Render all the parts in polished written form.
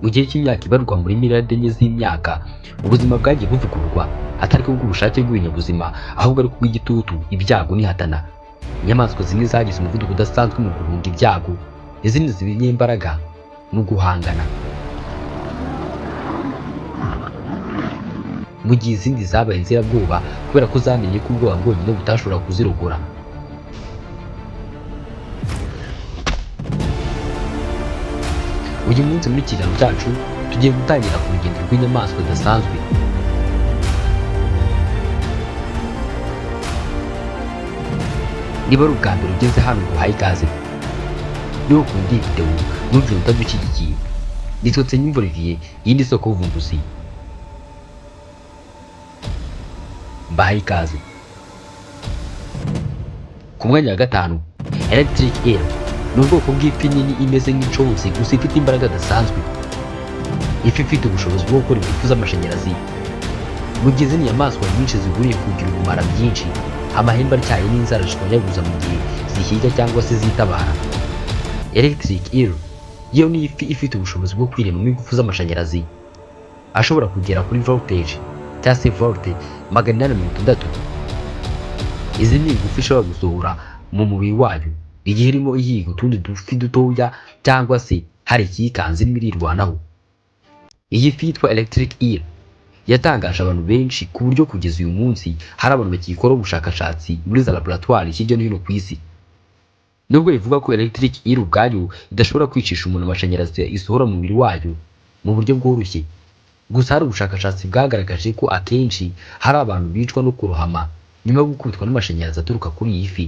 Mu gihe cy'imyaka ibarwa muri miliyari 4 z'imyaka, ubuzima bwagiye buvugururwa, atari kubw'ubushake bw'ibinyabuzima, ahubwo ari kubw'igitutu, ibyago n'ihatana. Inyamaswa zimwe zagize umuvuduko udasanzwe mu guhunga ibyago, izindi ziba inyembaraga mu guhangana, mu gihe izindi zabaye inzirabwoba kubera ko zamenye ko ubwoba bwonyine butashobora kuzirokora. Uyu munsi muri kiganiro cyacu tugiye gutangira ku rugendo rw'inyamaswa zidasanzwe. Niba ari ubwa mbere ugeze hano, nguhaye ikaze. Niba ukunda iyi videwo, ntugire utadushyigikiye. Nitwa Nsengiyumva Olivier, iyi ni isoko y'ubuvumbuzi. Mbahaye ikaze. Ku mwanya wa 5, Electric Eel ni ubwoko bw'ifi nini imeze nk'inshonzi, gusa ifite imbaraga zidasanzwe. Ifi ifite ubushobozi bwo gukora ingufu z'amashanyarazi, mu gihe izindi nyamaswa nyinshi zihuriye kugira ubumara bwinshi, amahembe atyaye n'inzara zishwanyaguza mu gihe zihiga cyangwa se zitabara. Electric Eel yo ni ifi ifite ubushobozi bwo kwiremamo ingufu z'amashanyarazi ashobora kugera kuri voltage cyangwa se volte 860. Izi ni ingufu ishobora gusohora mu mubiri wayo igihe irimo ihiga utundi dufi dutoya cyangwa se hari ikiyikanze irimo irirwanaho. Iyi fi yitwa Electric Eel yatangaje abantu benshi, ku buryo kugeza uyu munsi hari abantu bakiyikoraho ubushakashatsi muri za laboratwari hirya no hino ku isi. Nubwo bivuga ko Electric Eel ubwayo idashobora kwicisha umuntu amashanyarazi isohora mu mubiri wayo mu buryo bworoshye, gusa hari ubushakashatsi bwagaragaje ko akenshi hari abantu bicwa no kurohama nyuma yo gukubitwa n'amashanyarazi aturuka kuri iyi fi,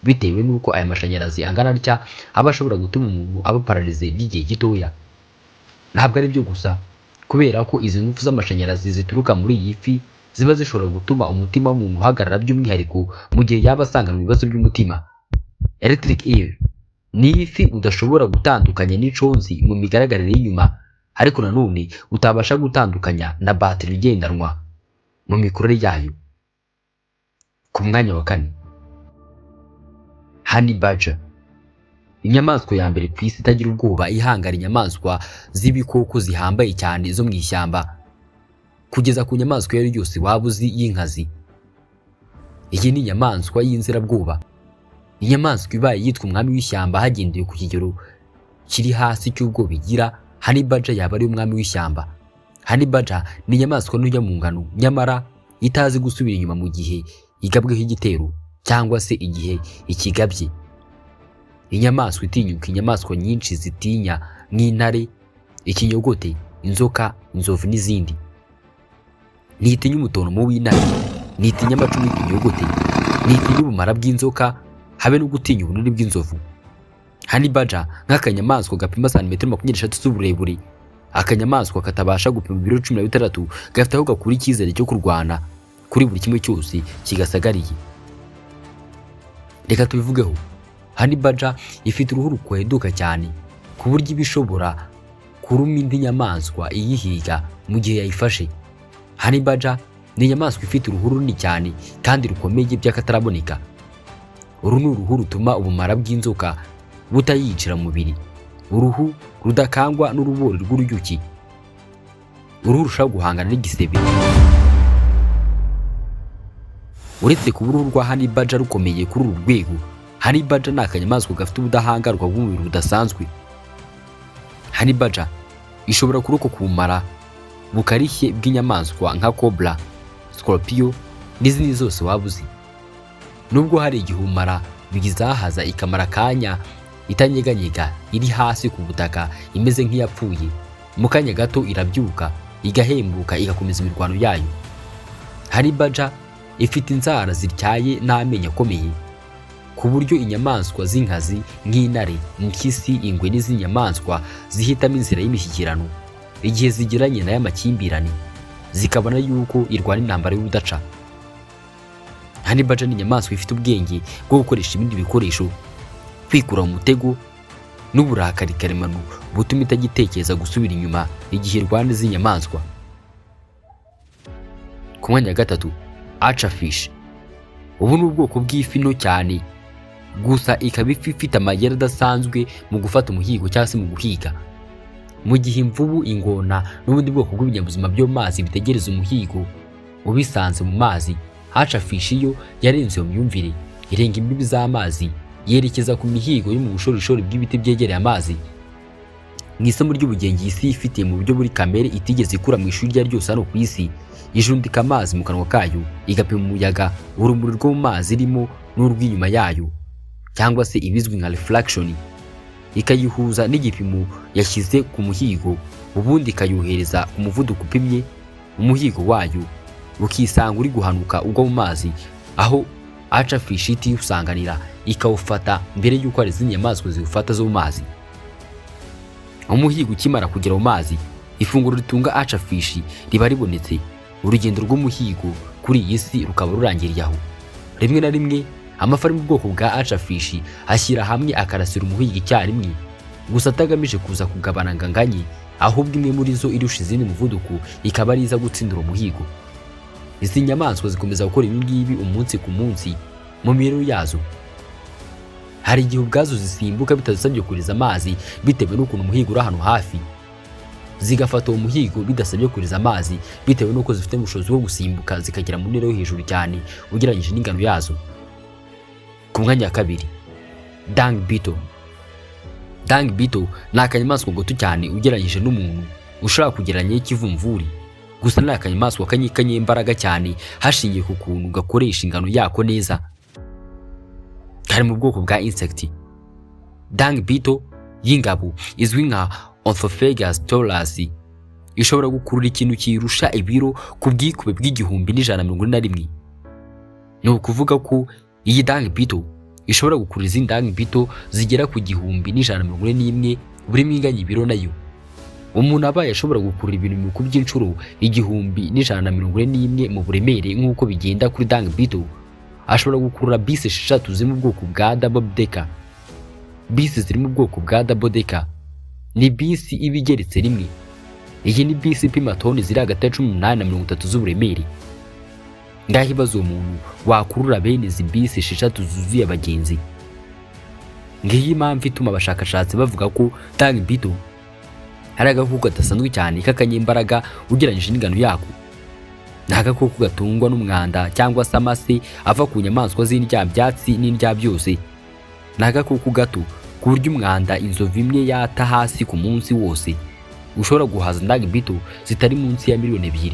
bitewe n'uko aya mashanyarazi angana atya aba ashobora gutuma umuntu aba pararize by'igihe gitoya. Ntabwo ari byo gusa, kubera ko izi ngufu z'amashanyarazi zituruka muri iyi fi ziba zishobora gutuma umutima w'umuntu uhagarara, by'umwihariko mu gihe yaba asanganywe ibibazo by'umutima. Electric Eel ni ifi udashobora gutandukanya n'inshonzi mu migaragarire y'inyuma, ariko nanone utabasha gutandukanya na batiri igendanwa mu mikorere yayo. Ku mwanya wa 4, Honey Badger, inyamaswa ya mbere ku isi itagira ubwoba, ihangara inyamaswa z'ibikoko zihambaye cyane zo mu ishyamba, kugeza ku nyamaswa iyo ari yo yose waba uzi y'inkazi. Iyi ni inyamaswa y'inzirabwoba, inyamaswa ibaye yitwa umwami w'ishyamba hagendewe ku kigero kiri hasi cy'ubwoba igira. Honey Badger yaba ari umwami w'ishyamba. Honey Badger ni inyamaswa ntoya mu ngano, nyamara itazi gusubira inyuma mu gihe igabweho igitero cyangwa se igihe ikigabye. Inyamaswa itinyuka inyamaswa nyinshi zitinya nk'intare, ikinyogote, inzoka, inzovu n'izindi. Ntitinya umutontomo w'intare, ntitinya amacumu y'ikinyogote, ntitinya ubumara bw'inzoka, habe no gutinya ubunini bw'inzovu. Honey Badger nk'akanyamaswa gapima santimetero 23 z'uburebure, akanyamaswa katabasha gupima ibiro 16, gafite aho gakura icyizere cyo kurwana kuri buri kimwe cyose kigasagariye. Reka tubivugeho. Honey Badger ifite uruhu rukweduka cyane, ku buryo iba ishobora kuruma indi nyamaswa iyihiga mu gihe yayifashe. Honey Badger ni inyamaswa ifite uruhu runini cyane kandi rukomeye by'akataraboneka. Uru ni uruhu rutuma ubumara bw'inzoka butayicira mu mubiri, uruhu rudakangwa n'urubori rw'uruyuki, uruhu rushobora guhangana n'igisebe. Uretse kuba uruhu rwa Honey Badger rukomeye kuri uru rwego, Honey Badger ni akanyamaswa gafite ubudahangarwa bw'umubiri budasanzwe. Honey Badger ishobora kurokoka ubumara bukarishye bw'inyamaswa nka cobra, scorpion n'izindi zose waba uzi. Nubwo hari igihe ubumara bizahaza ikamara akanya itanyeganyega, iri hasi ku butaka imeze nk'iyapfuye, mu kanya gato irabyuka, igahembuka, igakomeza imirwano yayo. Honey Badger ifite inzara zityaye n'amenyo akomeye, ku buryo inyamaswa z'inkazi nk'intare, impyisi, ingwe n'izindi nyamaswa zihitamo inzira y'imishyikirano igihe zigiranye nayo amakimbirane, zikabona yuko irwana intambara y'urudaca. Honey Badger ni inyamaswa ifite ubwenge bwo gukoresha ibindi bikoresho, kwikura mu mutego n'uburakari karemano butuma itagitekereza gusubira inyuma igihe irwana izi nyamaswa. Ku mwanya wa 3, Archerfish. Ubu ni ubwoko bw'ifi nto cyane Gusa ikaba ifi ifite amayeri adasanzwe mu gufata umuhigo cyangwa se mu guhiga. Mu gihe imvubu, ingona n'ubundi bwoko bw'ibinyabuzima byo mu mazi bitegereza umuhigo ubisanze mu mazi, archerfish yo yarenze iyo myumvire, irenga imbibi z'amazi, yerekeza ku mihigo yo mu bushorishori bw'ibiti byegereye amazi. Mu isomo ry'ubugenge iyi si ifitiye mu buryo buri kamere itigeze ikura mu ishuri iryo ari ryose hano ku isi, ijundika amazi mu kanwa kayo, igapima umuyaga, urumuri rwo mu mazi irimo n'urw'inyuma yayo, cyangwa se ibizwi nka refraction, ikayihuza n'igipimo yashyize ku muhigo, ubundi ikayohereza ku muvuduko upimye. Umuhigo wayo ukisanga uri guhanuka ugwa mu mazi, aho archerfish itiwusanganira ikawufata mbere y'uko hari izindi nyamaswa ziwufata zo mu mazi. Umuhigo ukimara kugera mu mazi, ifunguro ritunga archerfish riba ribonetse, urugendo rw'umuhigo kuri iyi si rukaba rurangiriye aho. Rimwe na rimwe amafi ari mu bwoko bwa archerfish ashyira hamwe akarasira umuhigo icyarimwe, gusa atagamije kuza kugabana nganganye, ahubwo imwe muri zo irusha izindi muvuduko ikaba ari iza gutsindira umuhigo. Izi nyamaswa zikomeza gukora ibi ngibi umunsi ku munsi mu mibereho yazo. Hari igihe ubwazo zisimbuka bitazisabye kuriza amazi, bitewe n'ukuntu umuhigo uri ahantu hafi, zigafata uwo muhigo bidasabye kuriza amazi, bitewe n'uko zifite ubushobozi bwo gusimbuka zikagera mu ntera yo hejuru cyane ugereranyije n'ingano yazo. Ku mwanya wa kabiri, Dung Beetle. Dung Beetle ni akanyamaswa gato cyane ugereranyije n'umuntu, ushobora kugereranya n'ikivumvuri. Gusa ni akanyamaswa kanyembaraga cyane hashingiwe ku kuntu gakoresha ingano yako neza. Kari mu bwoko bwa insect. Dung Beetle y'ingabo izwi nka Onthophagus taurus ishobora gukurura ikintu kiyirusha ibiro ku bwikube bw'1141. Ni ukuvuga ko iyi Dung Beetle ishobora gukurura izindi Dung Beetle zigera ku 1141, buri imwe inganya ibiro nayo. Umuntu abaye ashobora gukurura ibintu bikubye inshuro 1141 mu buremere nk'uko bigenda kuri Dung Beetle, ashobora gukurura bisi esheshatu ziri mu bwoko bwa double decker. Bisi ziri mu bwoko bwa double decker ni bisi iba igeretse rimwe. Iyi ni bisi ipima toni ziri hagati ya 18 na 30 z'uburemere. Ngaho ibaze uwo muntu wakurura bene izi bisi esheshatu zuzuye abagenzi. Ngiyi impamvu ituma abashakashatsi bavuga ko Dung Beetle ari agakoko kadasanzwe cyane k'akanyembaraga ugereranyije n'ingano yako. Ni agakoko gatungwa n'umwanda cyangwa se amase ava ku nyamaswa z'indyabyatsi n'indyabyose. Ni agakoko gato ku buryo umwanda inzovu imwe yata hasi ku munsi wose ushobora guhaza Dung Beetle zitari munsi ya miliyoni 2.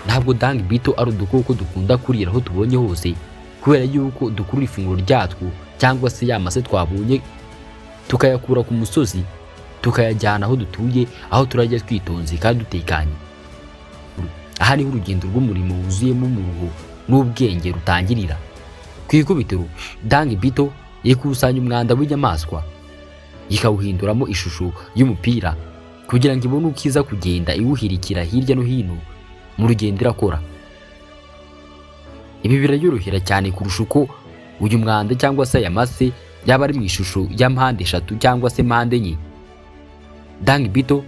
Ntabwo Dung Beetle ari udukoko dukunda kurira aho tubonye hose, kubera yuko dukurura ifunguro ryatwo cyangwa se ya mase twabonye, tukayakura ku musozi tukayajyana aho dutuye, aho turajya twitonze kandi dutekanye. Aha niho urugendo rw'umurimo wuzuyemo umuruho n'ubwenge rutangirira. Ku ikubitiro, Dung Beetle ikusanya umwanda w'inyamaswa, ikawuhinduramo ishusho y'umupira kugira ngo ibone uko iza kugenda iwuhirikira hirya no hino mu rugendo irakora. Ibi birayorohera cyane kurusha uko uyu mwanda cyangwa se aya mase yaba ari mu ishusho ya mpande eshatu cyangwa se mpande enye. Dung Beetle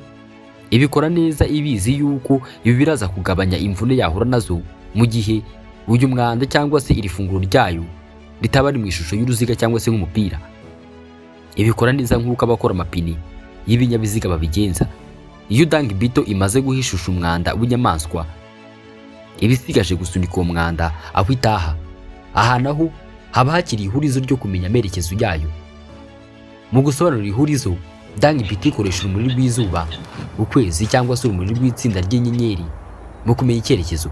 ibikora neza ibizi yuko ibi biraza kugabanya imvune yahura nazo mu gihe uyu mwanda cyangwa se iri funguro ryayo ritaba ari mu ishusho y'uruziga cyangwa se nk'umupira. Ibikora neza nk'uko abakora amapine y'ibinyabiziga babigenza. Iyo Dung Beetle imaze guha ishusho umwanda w'inyamaswa, iba isigaje gusunika uwo mwanda aho itaha. Aha naho haba hakiri ihurizo ryo kumenya amerekezo yayo. Mu gusobanura ihurizo, Dung Beetle ikoresha urumuri rw'izuba, ukwezi cyangwa se urumuri rw'itsinda ry'inyenyeri mu kumenya icyerekezo.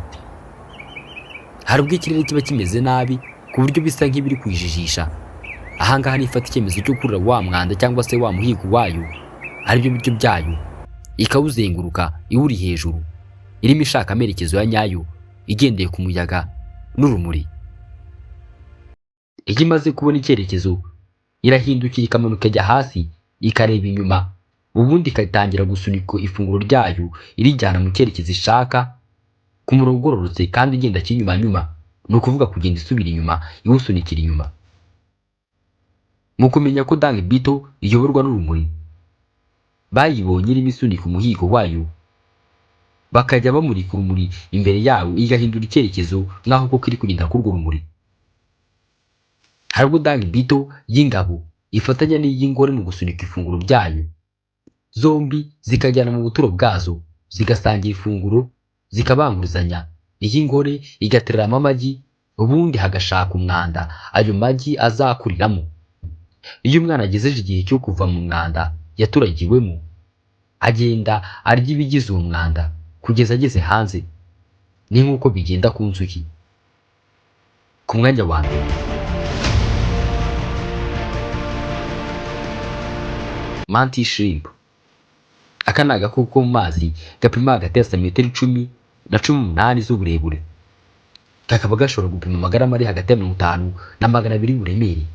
Hari ubwo ikirere kiba kimeze nabi ku buryo bisa nk'ibiri kwijijisha. Ahangaha nifata icyemezo cyo kurura wa mwanda cyangwa se wa muhigo wayo, aribyo biryo byayo, ikawuzenguruka iwuri hejuru, irimo ishaka amerekezo ya nyayo igendeye ku muyaga n'urumuri. Iyo imaze kubona icyerekezo, irahindukira ikamanuka ijya hasi, ikareba inyuma, ubundi ikatangira gusunika ifunguro ryayo irijyana mu cyerekezo ishaka ku murongo ugororotse kandi igenda kinyuma nyuma, ni ukuvuga kugenda isubira inyuma iwusunikira inyuma. Mu kumenya ko Dung Beetle iyoborwa n'urumuri, bayibonye irimo isunika umuhigo wayo, bakajya bamurika urumuri imbere yawo, igahindura icyerekezo nk'aho koko iri kugenda kuri urwo rumuri. Hari ubwo dung beetle y'ingabo ifatanya n'iy'ingore mu gusunika ifunguro ryayo, zombi zikajyana mu buturo bwazo, zigasangira ifunguro, zikabangurizanya. Iy'ingore igatereramo amagi, ubundi hagashaka umwanda ayo magi azakuriramo. Iyo umwana agejeje igihe cyo kuva mu mwanda yaturagiwemo, agenda arya ibigize uwo mwanda kugeza ageze hanze. Ni nk'uko bigenda ku nzuki. Ku mwanya wa mbere, mantis shrimp. Aka ni agakoko ko mu mazi gapima hagati ya santimetero 10 na 18 z'uburebure, kakaba gashobora gupima amagarama ari hagati ya 50 na 200 y'uburemere.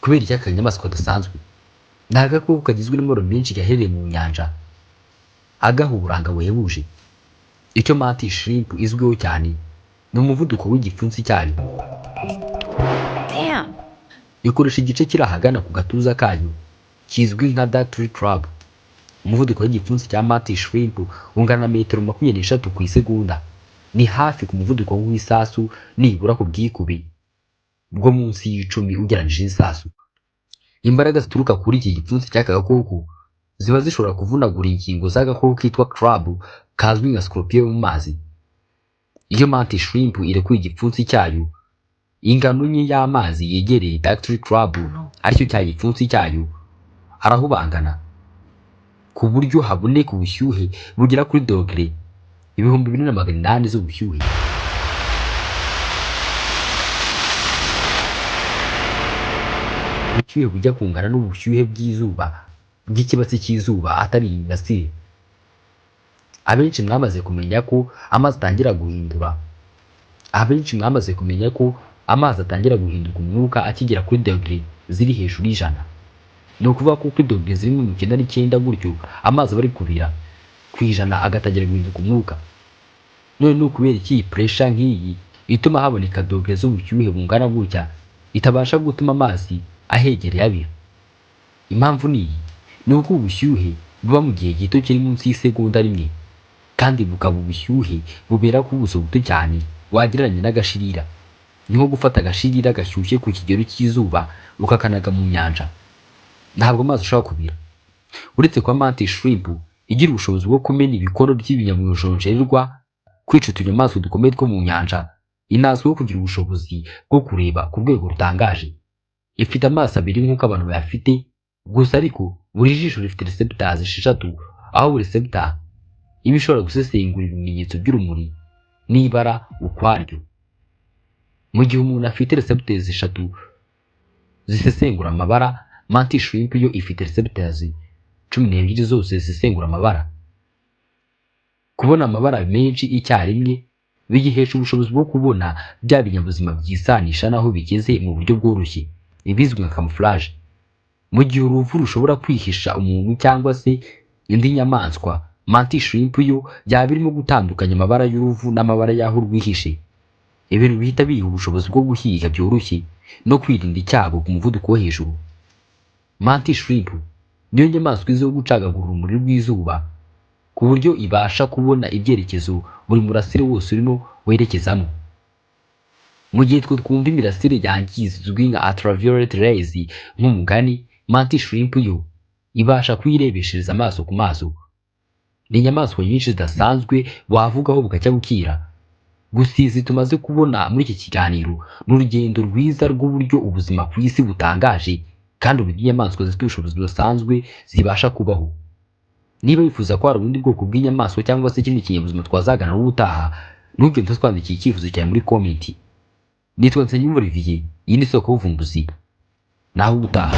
Kubera iki aka kanyamaswa kadasanzwe? Ni agakoko kagizwe n'amabara menshi gaherereye mu nyanja, agaha uburanga buhebuje. Icyo mantis shrimp izwiho cyane ni umuvuduko w'igipfunsi cyayo. Damn. Ikoresha igice kiri ahagana ku gatuza kayo kizwi nka dactyl club. Umuvuduko w'igipfunsi cya mantis shrimp ungana na metero 23 ku isegonda. Ni hafi ku muvuduko w'isasu, nibura ku bwikube bwo munsi y'icumi ugereranyije n'isasu. Imbaraga zituruka kuri iki gipfunsi cy'aka gakoko ziba zishobora kuvunagura ingingo z'agakoko kitwa crab kazwi nka scorpion yo mu mazi. Iyo mantis shrimp irekuye igipfunsi cyayo, ingano nke y'amazi yegereye dactyl club, aricyo cya gipfunsi cyayo, arahubangana ku buryo haboneka ubushyuhe bugera kuri dogere 4800 z'ubushyuhe. Ubushyuhe bujya kungana n'ubushyuhe bw'izuba bw'ikibatsi cy'izuba atari imirasire. Abenshi mwamaze kumenya ko amazi atangira guhindura. Abenshi mwamaze kumenya ko amazi atangira guhinduka umwuka akigera kuri dogere ziri hejuru y'ijana. Ni ukuvuga ko kuri dogere ziri 99 gutyo amazi aba ari kubira ku ijana agatangira guhinduka umwuka. None ni ukubera iki iyi pressure nk'iyi ituma haboneka dogere z'ubushyuhe bungana gutya itabasha gutuma amazi ahegereye abira? Impamvu ni iyi, ni uko ubushyuhe buba mu gihe gito kiri munsi y'isegonda rimwe, kandi bukaba ubushyuhe bubera ku buso buto cyane wagereranya n'agashirira. Ni nko gufata agashirira gashyushye ku kigero cy'izuba ukakanaga mu nyanja, ntabwo amazi ashobora kubira. Uretse kuba mantis shrimp igira ubushobozi bwo kumena ibikono by'ibinyamujonjerwa, kwica utunyamaswa dukomeye two mu nyanja, inazwiho kugira ubushobozi bwo kureba ku rwego rutangaje. Ifite amaso abiri nk'uko abantu bayafite, gusa ariko buri jisho rifite receptors 6, aho buri receptor iba ishobora gusesengura ibimenyetso by'urumuri n'ibara ukwaryo. Mu gihe umuntu afite receptors 3 zisesengura amabara, mantis shrimp yo ifite receptors 12 zose zisesengura amabara. Kubona amabara menshi icyarimwe bigihesha ubushobozi bwo kubona bya binyabuzima byisanisha n'aho bigeze mu buryo bworoshye, ibizwi nka camouflage. Mu gihe uruvu rushobora kwihisha umuntu cyangwa se indi nyamaswa, mantis shrimp yo yaba irimo gutandukanya amabara y'uruvu n'amabara y'aho rwihishe, ibintu bihita biyiha ubushobozi bwo guhiga byoroshye no kwirinda icyago ku muvuduko wo hejuru. Mantis shrimp niyo nyamaswa izwiho gucagagura urumuri rw'izuba ku buryo ibasha kubona ibyerekezo buri murasire wose urimo werekezamo. Mu gihe twe twumva imirasire yangiza izwi nka ultraviolet rays nk'umugani, mantis shrimp yo ibasha kuyirebeshereza amaso ku maso. Ni inyamaswa nyinshi zidasanzwe wavugaho bugacya bukira. Gusa izi tumaze kubona muri iki kiganiro ni urugendo rwiza rw'uburyo ubuzima ku isi butangaje kandi uburyo inyamaswa zifite ubushobozi budasanzwe zibasha kubaho. Niba wifuza ko hari ubundi bwoko bw'inyamaswa cyangwa se ikindi kinyabuzima twazagana ubutaha, ntugende utwandikiye icyifuzo cyawe muri comment. Nitwa Nsengiyumva Olivier, iyi ni Isoko y'Ubuvumbuzi. Naho ubutaha.